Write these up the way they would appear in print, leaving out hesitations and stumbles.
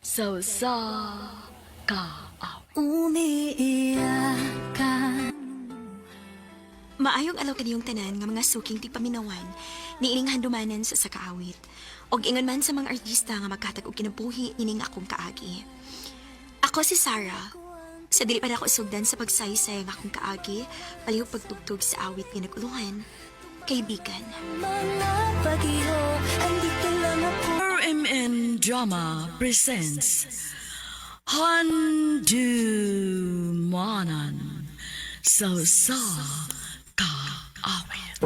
Sa usa ka awit. Umiiyak ka. Maayong alaw kaniyong tanan nga mga suking tigpaminawan niining handumanan sa sakaawit. Og ingon man sa mga artista nga magkatag og kinabuhi ining akong kaagi. Ako si Sarah. Sa dili pa na ako sugdan sa pagsaysay ang akong kaagi, palihog pagtugtog sa awit nga naguluhan, kaibigan. Mga bagyo, andito lang ako. RMN Drama presents Handumanan sa usa ka awit.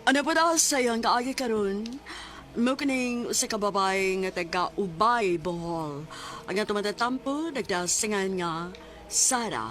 Ano po daw sa iyong kaagi karon? Mo kining usa ka babae nga taga Ubay, Bohol. Ang atong matatampo nagdasingan nga Sara.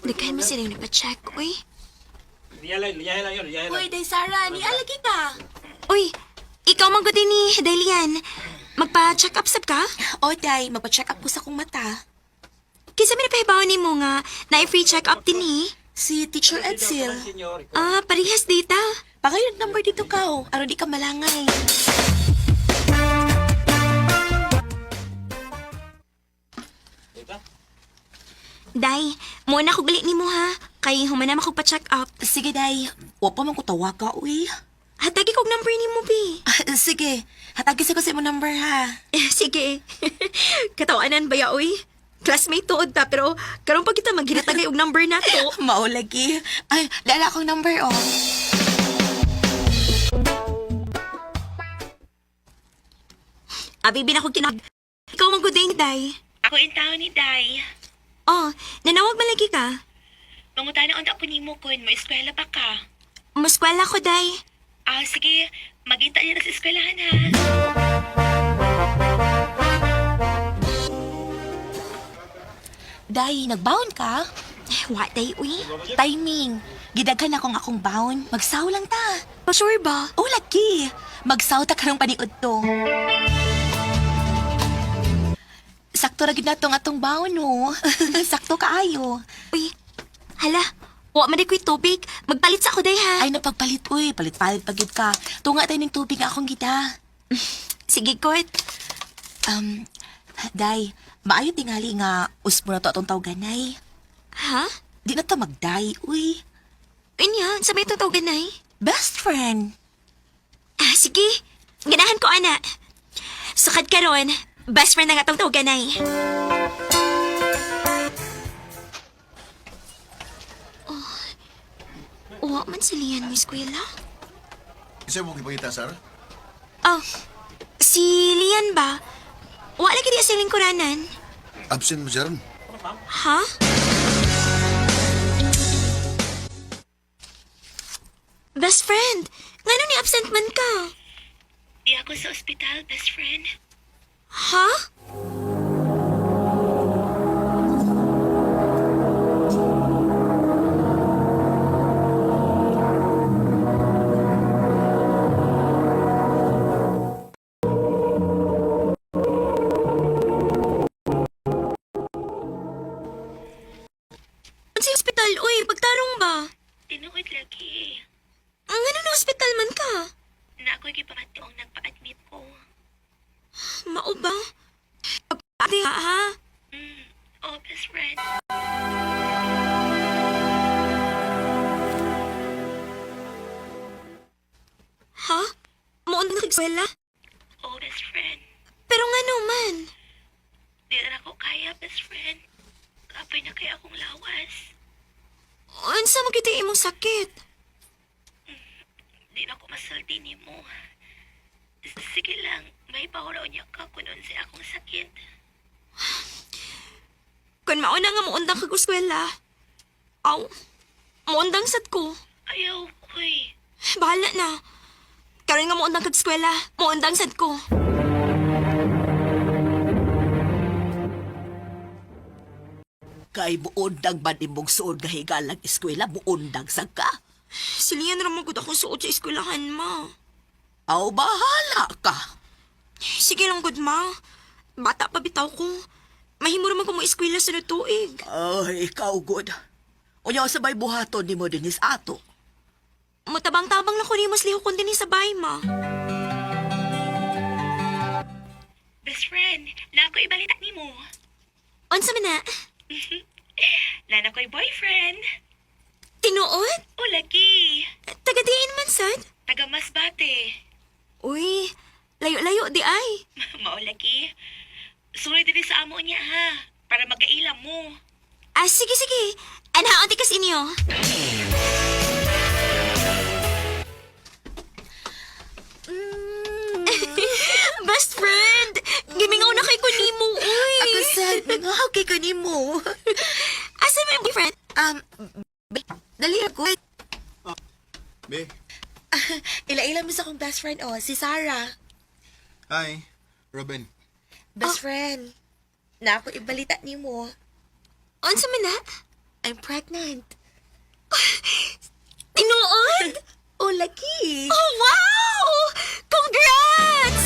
Nagkahan mo sila yung napacheck, uy. Uy, Day Sara, ni alagi ka. Uy, ikaw man gud ni Dalian. Magpa-check up sab ka? O, Day, magpa-check up ko sa kong mata. Kinsa may napahibaw nimo nga na free check up din eh. Si Teacher Edsel. Ah, parehas data. Pangayod number dito ka, oh. Aron di ka malangay. Day, mo na ko gali nimo ha. Kay human na ko pa-check up. Sige, Day. Wa pa man ko tawaga, uy. Hatagi kog number nimo bi. Sige, hatagi sa ko sa imong number, ha. Eh, sige. Katawanan ba ya oy? Classmate tuod ta pero karon pa kita maghinatagay og number nato. Mao lagi. Ay, dala akong number, oh. Abi bin ako kinag. Ikaw man gud din, Day. Ako in taon ni Day. Oh, nanawag man lagi ka. Mangutana unta ko nimo kun mo eskwela pa ka. Muskwela ko, Day. Ah, sige. Magita niya na sa eskwelahan, ha. Day, nagbaon ka? Eh, wa day uy. Timing. Gidaghan akong akong baon. Magsaw lang ta. Sure ba? O lagi. Magsaw ta karong paniud to. Sakto ra gid natong atong baon no. Sakto kaayo. Uy, hala. Wa man di ko'y tubig. Magpalit sa ako, Day, ha? Ay napagpalit uy, palit-palit pa gyud ka. Tunga tayo ning tubig nga akong gita. Sige, Kurt. Um, Day, maayo tingali nga usbo na to atong tawganay. Ha? Di na ta magday, uy. Unya, sa may itong tawagan, ay? Best friend. Ah, sige. Ganahan ko, ana. Sukad karon, best friend na nga tong tawagan, ay. Oh, wa man si Lian mo eskwela. Isa mo gipangita, sir? Oh, si Lian ba? Wa lagi di sa lingkuranan. Absent mo, sir. Ha? Best friend, ngano ni absent man ka? Di ako sa ospital, best friend. Ha? Sa ospital, uy, pagtarong ba? Tinuod lagi. Ang ano na ospital man ka? Na ako'y gipamatuong nagpa-admit ko. Mao ba? Pag-ate, ha? Mm. Oh, best friend. Ha? Muon na eskwela? Oh, best friend. Pero nga man. Di na ako kaya, best friend. Kapoy na kaya akong lawas. Unsa mo kita imong sakit? Di na ako masulti ni mo. Sige lang, may pahuraw niya ka kung unsa akong sakit. Kun mauna nga muundang kag eskwela. Aw, muundang sad ko. Ayaw, uy. Bahala na. Karon nga muundang kag eskwela, muundang sad ko. Kay buundag man imong suod nga higalang eskwela, buundag sa ka. Silian ra man gud akong suot sa eskwelahan, ma. Aw, bahala ka. Sige lang gud, ma. Bata pa bitaw ko. Mahimo ra man ko mo eskwela sa tuig. Ay, ikaw good. Unya sabay buhaton nimo dinhi sa ato. Matabang-tabang lang ko nimo sa lihok dinhi sa bahay, ma. Best friend, na ako ibalita nimo. Unsa man na? Nana ko'y boyfriend. Tinuod? O lagi. Taga-diin man sad. Taga Masbate. Uy, layo-layo di ay. Mao lagi. Sorry diri sa amo niya ha. Para magkaila mo. Ah, sige, sige. Anhaon ti kas inyo. Best friend! Gimingaw na kay kunimo, uy! Ako sad, nangahaw kay ko nimo. Asa mo yung boyfriend? Um, dali ako. Be, Ila-ila mo sa akong best friend, oh, si Sarah. hi. Robin. Best friend, na ako ibalita nimo. Unsa man na? I'm pregnant. Tinuod? Oh, lagi. Oh, wow! Congrats!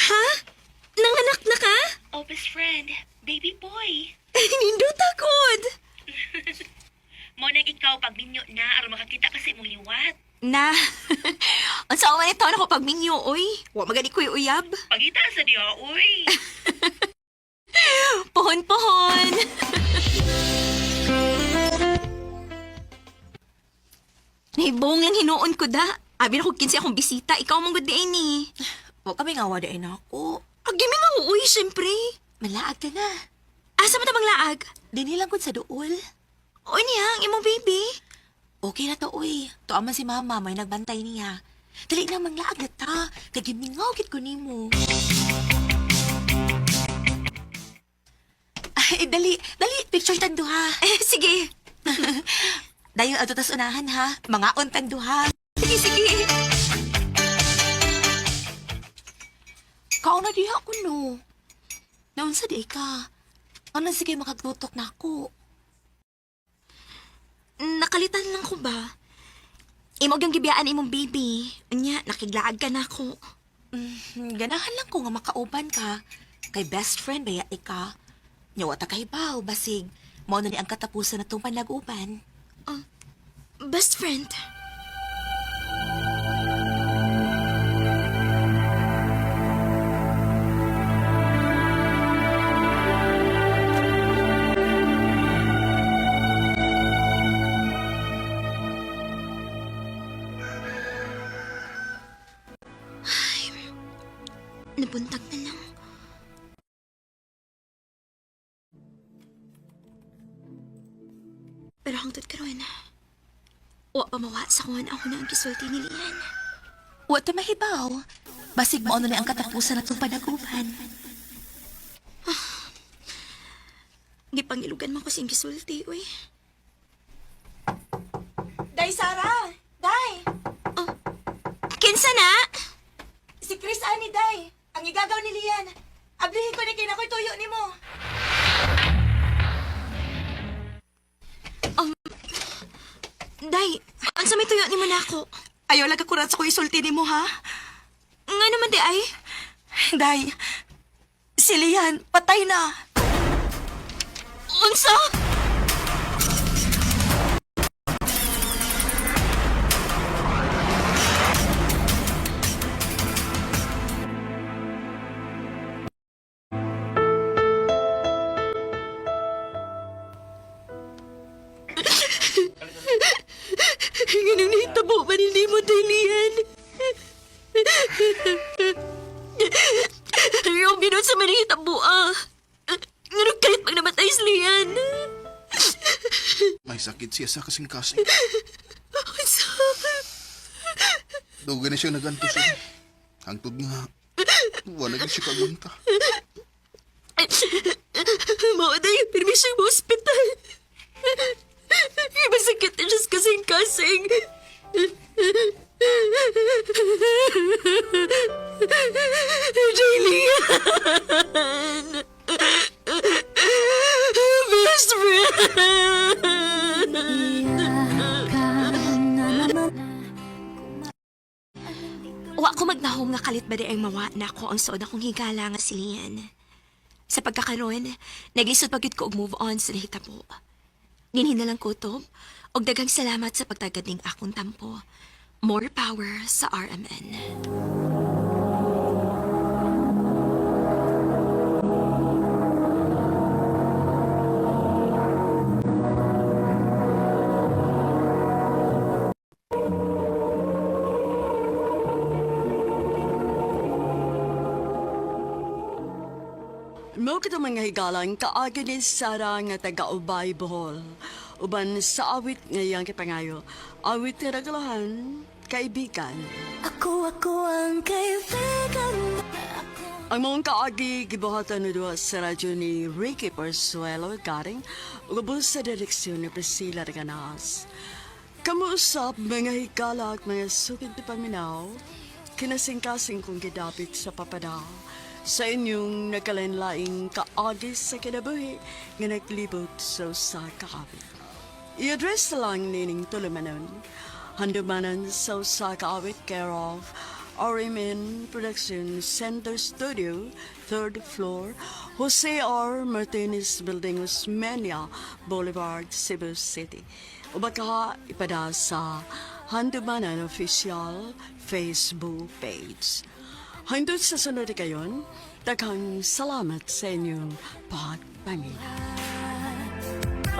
Ha? Nanganak na ka? Oh, best friend. Baby boy. Nindot akod. Mo nang ikaw pag minyo na aron makakita kasi imong liwat. Na. Unsa man ito ako pag minyo, oy. Wa magani ko'y uyab. Pagita sa diha, uy. Pohon-pohon. Nahibong lang hinuon ko da. Abi na ko kinsi akong bisita, ikaw mong gud di ni. Wa kami nga wala na ako. Ag nga uy, syempre. Malaag ka na. Asa man ta laag? Dini lang gud sa duol. Oy niya, ang imong baby. Okay na to, uy. Tuwa man si mama, may nagbantay niya. Dali na manglaag na ta. Kay gimingaw gid ko nimo. Ay, dali, dali, picture tang duha. Eh, sige. Dayon ato tas unahan ha. Mga tang duha. Sige, sige. Kauna diha ko no. Naunsa di ka. Ano sige makagtutok na ako. Nakalitan lang ko ba? Imog yung gibiyaan imong baby. Unya, nakiglaag ka na ako. Ganahan lang ko nga makauban ka. Kay best friend baya ika. Nyawa ta kay baw, basig. Mao na ni ang katapusan na itong panag-uban. Best friend. Ay, nabuntag na lang. Pero hangtod karon, wa pa mawa sa kung ako na ang gisulti ni Lian. Wa ta mahibaw. Basig mao na ni ang katapusan na itong panag-uban. Gipangilugan man ko siyang gisulti, uy. Day, Sarah! Day! Oh, Kinsa na? Si Chris ani, Day! Ang igagaw ni Lian. Ablihin ko ni kay nakoy tuyo nimo. Day, unsa may tuyo nimo nako? Ayaw lang kakurat sa ko isulti nimo, ha? Nga naman di ay. Day, si Lian, patay na. Unsa? Ganun nahitabo man hindi mo dalian. Robin, sa manahitabo ah. Nganong kalit pag namatay si Lian. May sakit siya sa kasing-kasing. Unsa? Dugay na siya naganto siya. Hangtod nga, wala na siya kaganta. Mao na yung permisyo mo ospital. Masakit na siya sa kasing-kasing. Julian! Iiyak ka na naman. Wa ko magnahom nga kalit ba di ang mawa na ako ang suod akong higala nga si Lian. Sa pagkakaroon, naglisod pa gyud ko og move on sa nahitabo. Dinhi na lang kutob, og daghang salamat sa pagtagad ning akong tampo. More power sa RMN. Mo kita mga higalang kaagi ni Sara nga taga-Ubay, Bohol. Uban sa awit ngayang kipangayo. Awit nga nagalahan, kaibigan. Ako, ako ang kaibigan. Ang mga kaagi gibuhatan ni duha sa radyo ni Ricky Porzuelo Garing ug sa direksyon ni Priscilla Reganas. Kamuusap mga higala at mga sukid na paminaw, kinasingkasing kong gidapit sa papada sa inyong nagkalanlaing kaagi sa kinabuhi nga naglibot sa usa ka awit. I-address na lang nining tulumanon. Handumanan sa usa ka awit care of RMN Production Center Studio, third floor, Jose R. Martinez Building, Osmeña Boulevard, Cebu City. O baka ipada sa Handumanan Official Facebook page. Hangtod sa sunod kayon, daghang salamat sa inyong pagpangina.